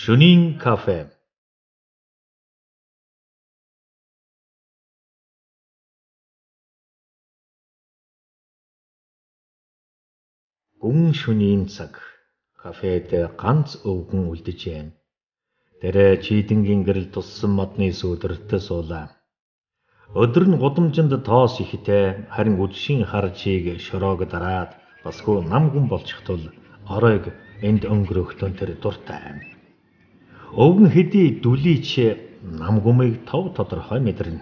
Шөнийн кафе. Гүн шөнийн цаг кафед ганц өвгөн үлджээ. Тэрэ чийдэнгийн гэрэл туссан модны сүүдэрт суулаа. Өдөр нь гудамжинд тоос ихтэй, харин үдшийн хар чийг шороог дараад басгүй нам гүн болчих тул оройг энд өнгөрөөхтөн тэр дуртай. Өвгөн хэдий дүлийч нам гүмийг тов тодорхой мэдэрнэ.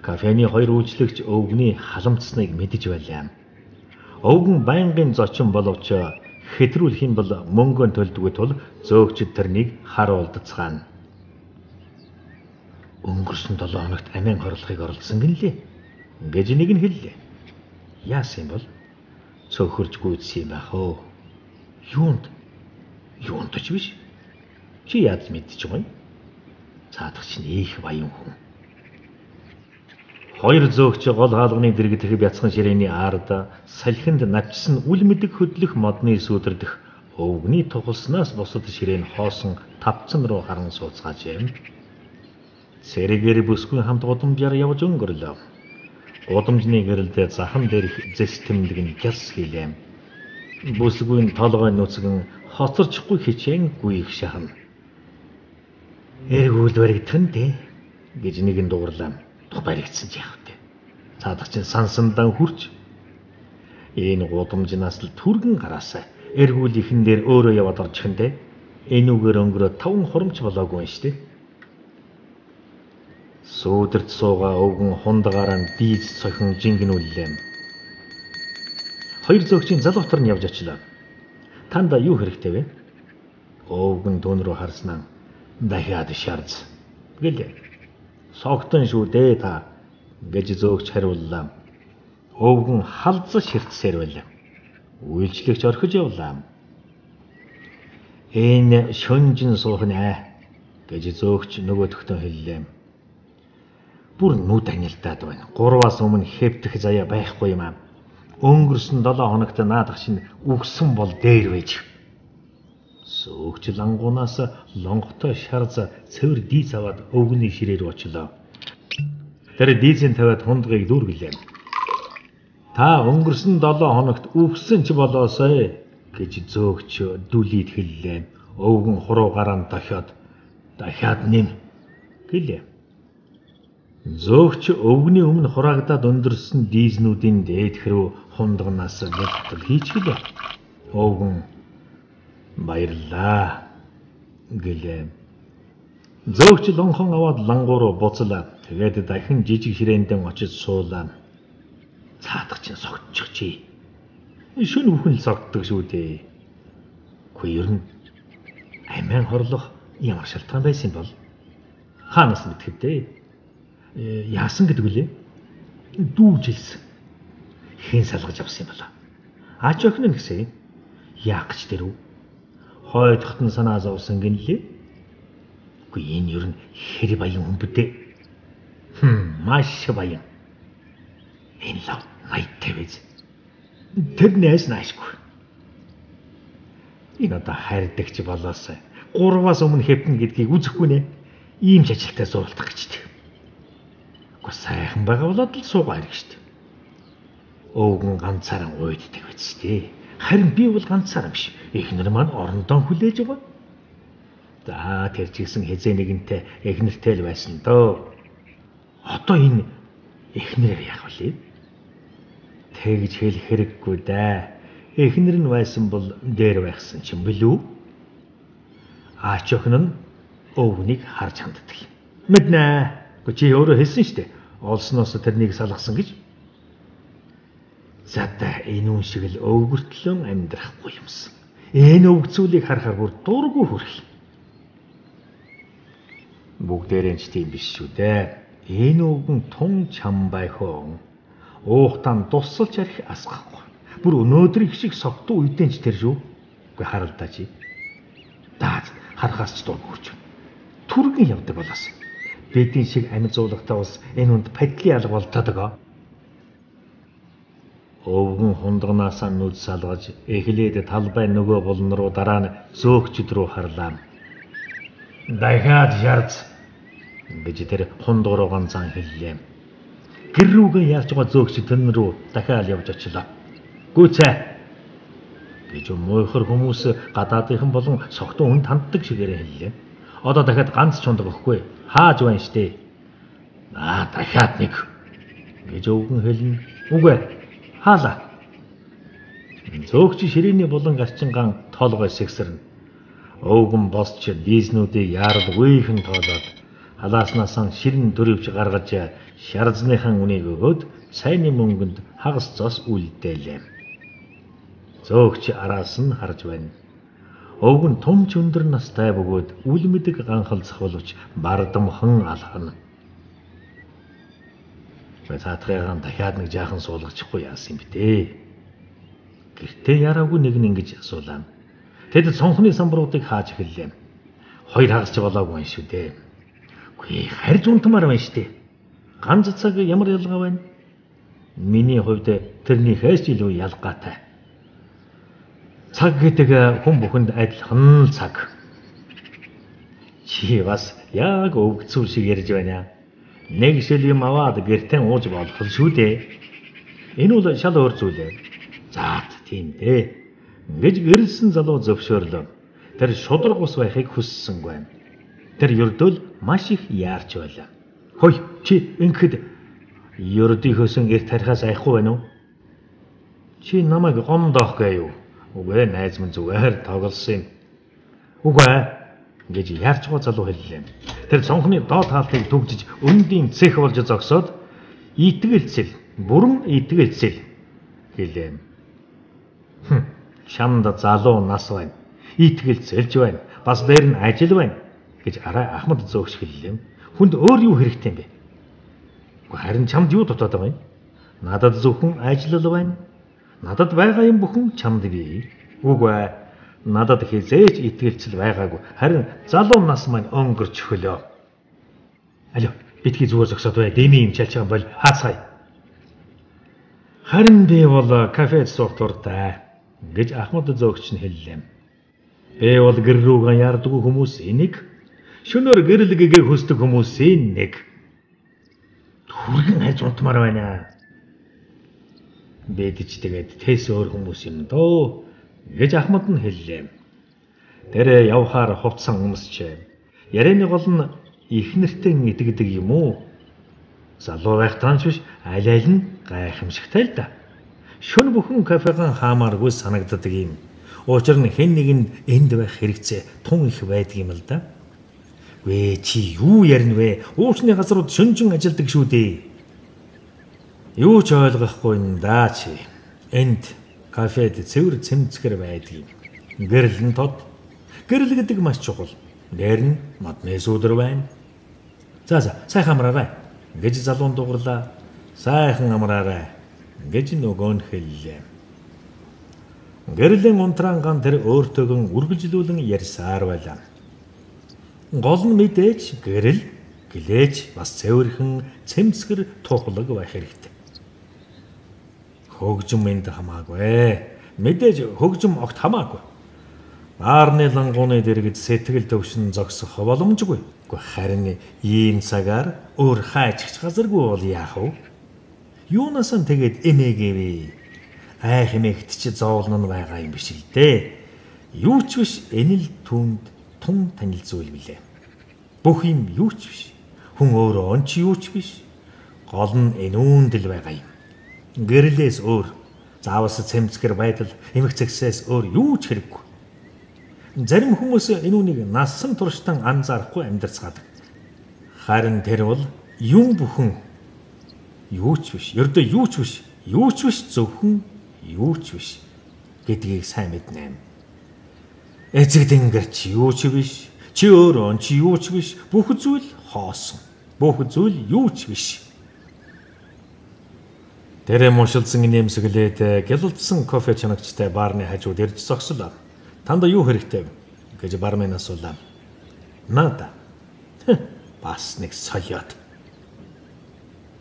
Кафений хоёр үйлчлэгч өвгөний халамцсныг мэдэж байлаа. Өвгөн байнгын зочин боловч хэтрүүлэх юм бол мөнгөө төлдөггүй тул зөөгчд тэрнийг харуулдацгаана. Өнгөрсөн 7 хоногт амийн хорлохыг оролдсон гинлээ гэж нэг нь хэллээ. Яасан юм бол цөөхөрж гүйцсэн юм байх өө. Юунд? Юунд ч биш. Чи яаж мэдчих вэ? Цаадах чинь их баян хүн. Хоёр зөөгч гол хаалганы дэргэдэх бяцхан ширээний ард салхинд навчсан үл мэдэг хөдлөх модны сүүдэрдэх өвгөний тухалснаас бусад ширээн хоосон тавцан руу харан сууцгаажээ. Цэрэгэр бүсгүй хамт гудамжаар явж өнгөрлөө. Гудамжны гэрэлд захан дээрх зэс тэмдэг нь гялс хийлээ. Бүсгүй нь толгой нүцгэн хоцорчихгүй хичээн гүйх шахна. Эргүүл баригдах нь дээ гэж нэгэн дуугарлаа. Тух баригдсан ч яах вэ? Цаадах чинь сансандан хурж энэ гудамжнаас л түргэн гараасаа эргүүл ихэн дээр өөрөө яваад орчих нь дээ. Энүүгээр өнгөрөө 5 хурамч болоогүй юм шүү дээ. Сүүдэрт суугаа өвгөн хундгаараа дийж цохин жингэнүүллээ. Хоёр зөөгчийн залуутар нь явж очлоо. Танд юу хэрэгтэй вэ? Өвгөн дүүн рүү харснаа дахиад шарз гэлээ. Согтон шүү дээ та гэж зөөгч хариуллаа. Өвгөн халзан ширтсээр байлаа. Үйлчлэгч орхиж явлаа. Энэ шөнжин суух нэ гэж зөөгч нөгөөдөхтөн хэллээ. Бүр нүд анилдаад байна. 3-аас өмнө хэвтэх заяа байхгүй юм аа. Өнгөрсөн 7 хоногт наадах чинь үгсэн бол дээр байж. Сөөгч лангуунаас лонготой шарз цэвэр дийц аваад өвгөний ширээ рүү очлоо. Тэр дийцэн тавиад хундгыг дүүргэлээ. Та өнгөрсөн 7 хоногт үгсэн ч болоосой гэж зөөгч дүлийд хэллээ. Өвгөн хуруу гарaan дохиод дахиад нэм гэлээ. Зөөгч өвгөний өмнө хураагдаад өндөрсөн дийзнүүдийн дээдх рүү хундганаас лутал хийчихлээ. Өвгөн баярлаа гэлээ. Зөөгч лонхон аваад лангуу руу буцлаа. Тэгээд дахин жижиг ширээндэн очиж суулаа. Цаадах чинь согтчихжээ. Шөнө бүхэн л согтдог шүү дээ. Үгүй ер нь амиа хорлох ямар шалтгаан байсан бол хаанаас мэдэх вэ? Яасан гэдэг үлээ? Дүүжилсэн. Хэн салгаж авсан юм болоо? Ач охин нь гэсэн. Яах гэж тэр үү? Хойдохт нь санаа зовсон гинлээ. Үгүй энэ ер нь хэр баян хүн бүдээ. Маш баян. Энэ лав 80 биз. Тэрнээс наашгүй. Энэ одоо хайрдагч болоосай. 3-аас өмнө хэвтэн гэдгийг үзэхгүй нэ. Ийм ч ажилтаа зурлах гэж тэг. Үгүй сайхан байгаа болоод л суугаа хэрэг шүү дээ. Өвгөн ганцаараа уйддаг биз дээ. Харин би бол ганцаараа биш. Эхнэр маань орондоо хүлээж байгаа. За тэр чигсэн хэзээ нэгэнтэй эхнэртэй л байсан дөө. Одоо энэ эхнэрээр яах вэ? Тэгж хэлэх хэрэггүй дээ. Эхнэр нь байсан бол дээр байхсан ч юм билүү? Аач охин нь өвгнийг харж ханддаг. Мэднэ. Гэхдээ чи өөрөө хэлсэн шүү дээ. Олсноос тэрнийг салгасан гэж. Задаа энэ үн шиг л өвгөртлөн амьдрахгүй юмсан. Энэ өвгцүүлийг харахаар бүр дургүй хүрх. Бүгдээрээ ч тийм биш шүү дээ. Энэ өвгөн тун чам байхоо. Уухтан тусалж арх асгахгүй. Бүр өнөөдрийн шиг согтуу үедэн ч тэр шүү. Үгүй харалдаа чи. Даа харахаас ч дургүй хүрч. Түргэн явдаг болоос. Бидний шиг амьд зуулагтай ус энэ хүнд падлын алга болтоод байгаа. Өвгөн хундганаасаа нүд салгаж эхлээд талбай нөгөө булан руу, дараа нь зөөгчд рүү харлаа. Дахиад шарз гэж тэр хундаг руу ганцхан хэллээ. Гэр рүүгээ яарч байгаа зөөгч тэн рүү дахиад явж очлоо. Гүйцээ гэж муйхар хүмүүс гадаадынхан болон согтун хүнд ханддаг шигээрээ хэллээ. Одоо дахиад ганц чундаг өгөхгүй. Хааж байна штэ. Аа, дахиад нэг гэж өвгөн хэлнэ. Үгүй хаалаа. Зөөгч ширээний булан гарчинган толгой сэгсэрнэ. Өвгөн босч дизнүүдийг яаралгүйхэн тоолоод халааснаас ширэн дөрвж гаргаж шарзныхан үнийг өгөөд цайны мөнгөнд хагас зос үлдээлээ. Зөөгч араас нь харж байна. Өвгөн тумч өндөр настай бөгөөд үл мэдэг ганхалцах боловч бардамхан алхана. Цаатгаагаан дахиад нэг жаахан суулгачихгүй яасан юм бэ те. Гэртээ яраагүй нэг нь ингэж асуулаа. Тэд цонхны самбаруудыг хааж эхэллээ. 2 хагас ч болоогүй юм шүү дээ. Үгүй харж унтмаар байна шүү дээ. Ганц цаг ямар ялгаа байна? Миний хувьд тэрнийхээс ч илүү ялгаатай. Цаг гэдэг хүн бүхэнд адилхан л цаг. Чи бас яг өвгцүүр шиг ярьж байна. Нэг шил юм аваад гэртээ ууж болох шүү дээ. Энэ бол шал өөр зүйл ээ. Заат тийм дээ. Гэж гэрэлсэн залуу зөвшөөрлөө. Тэр шударга ус байхыг хүссэнгүй. Тэр ердөөл маш их яарч байлаа. Хой чи ингэхэд ердийнхөөсөн эрт тарихаас айхгүй байна уу? Чи намайг гомдоох гээ юу? Үгүй найз минь зүгээр тоглосон юм. Үгүй гэж яарч байгаа залуу хэллээ. Тэр цонхны доод хаалтыг түгжиж өндийн цэх болж зогсоод итгэлцэл, бүрэн итгэлцэл хэлээ. Чамд залуу нас байна. Итгэлцэлж байна. Бас дээр нь ажил байна гэж арай ахмад зөөгч хэллээ. Хүнд өөр юу хэрэгтэй юм бэ? Үгүй харин чамд юу дутаад байгаа юм? Надад зөвхөн ажил л байна. Надад байгаа юм бүхэн чамд бий. Үгүй надад хизээч итгэлцэл байгаагүй. Харин залуу нас маань өнгөрч хөлөө. Алё, битгий зүгээр зогсоод бай. Дэмий юм чалж байгаа бол хаацгаая. Харин би бол кафед суух дуртай гэж ахмад зөөгч нь хэллээ. Би бол гэр рүүгээ яардаггүй хүмүүсийн нэг. Шөнөөр гэрэл гэгээ хүсдэг хүмүүсийн нэг. Түргэн хайж унтмаар байна. Бид ч тэгээд тэс өөр хүмүүс юм дөө гэж ахмад нь хэллээ. Тэр явхаар хувцсан өмсчээ. Ярианы гол нь их нэртэй итгэдэг юм уу? Залуу байх таанч биш, аль аль нь гайхамшигтай л да. Шөнө бүхэн кафеган хаамааргүй санагддаг юм. Учир нь хэн нэгэнд энд байх хэрэгцээ тун их байдаг юм л да. Вэ чи юу ярина вэ? Уучны газрууд шөнөжин ажилдаг шүү дээ. Юу ч ойлгохгүй юм да чи. Энд кафед цэвэр цэмцгэр байдаг юм. Гэрэл нь тод. Гэрэл гэдэг маш чухал. Дээр нь модны сүүдэр байна. За за сайхан амраарай гэж залуун дуугарлаа. Сайхан амраарай гэж нөгөө нь хэллээ. Гэрлийн унтраанган тэр өөртөөгөн үргэлжлүүлэн ярьсаар байлаа. Гол нь мэдээж гэрэл, гэлээч бас цэвэрхэн цэмцгэр тухлаг байх хэрэгтэй. Хөгжим энд хамаагүй. Мэдээж хөгжим огт хамаагүй. Баарны лангууны дэргэд сэтгэл төвшин зогсох боломжгүй. Харин ийм цагаар өөр хайчих газаргүй бол яах вэ? Юунаас нь тэгээд эмээгээвэ? Айх эмээгт чи зоолно нь байгаа юм биш л дээ. Юу ч биш энэ л түнд тун танил зүйл билээ. Бүх юм юу ч биш. Хүн өөрөө он ч юу ч биш. Гол нь энэ үүнд л байгаа юм. Гэрлээс өөр заавас цэмцгэр байдал эмх цэгсээс өөр юу ч хэрэггүй. Зарим хүмүүс энэ үнийг насан туршдаа анзаарахгүй амьдарцгаадаг. Харин тэр бол юм бүхэн юу ч биш, ердөө юу ч биш, юу ч биш зөвхөн юу ч биш гэдгийг сайн мэднэ. Эцэг тэнгэр чи юу ч биш, чи өөрөө чи юу ч биш, бүх зүйл хоосон. Бүх зүйл юу ч биш. Тэрэ мушилсан нэмсэглээд гялалдсан кофе чанагчтай баарны хажууд ирж зогслоо. Танд юу хэрэгтэй вэ гэж бармен асуулаа. Надаа. Бас нэг солиод.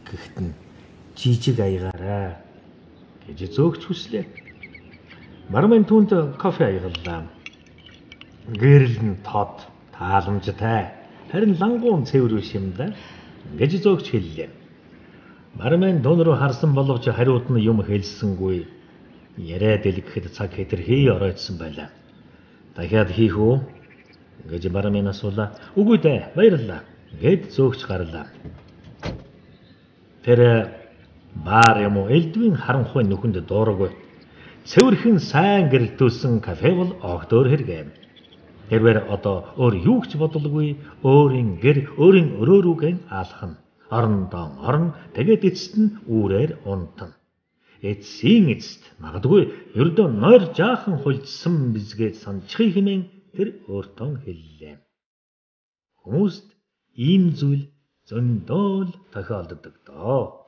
Гэхдээ нь жижиг аягаараа гэж зөөгч хүслээ. Бармен түүнд кофе аягаллаа. Гэрэл нь тод, тааламжтай. Харин лангуун цэвэр биш юм да гэж зөөгч хэллээ. Бармен дун руу харсан боловч хариуд нь юм хэлсэнгүй. Яриа дэлгэхэд цаг хэтэрхий оройтсон байлаа. Дахиад хийх үү гэж бармен асуулаа. Үгүй дээ, баярлалаа гэд зөөгч гарлаа. Тэр баар юм уу элдвийн харанхуй нүхэнд дуураагүй. Цэвэрхэн сайн гэрэлтүүлсэн кафе бол огт өөр хэрэг. Тэрвэр одоо өөр юу ч бодолгүй, өөрийн гэр, өөрийн өрөө рүүгээ алхана. Орондоо орно, тэгээд эцэст нь үүрээр унтана. Эцсийн эцэст магадгүй ердөө нойр жаахан хулжсан бизгээд санчихъя хэмээн тэр өөртөө хэллээ. Хүмүүст ийм зүйл зөндөө л тохиолддог доо.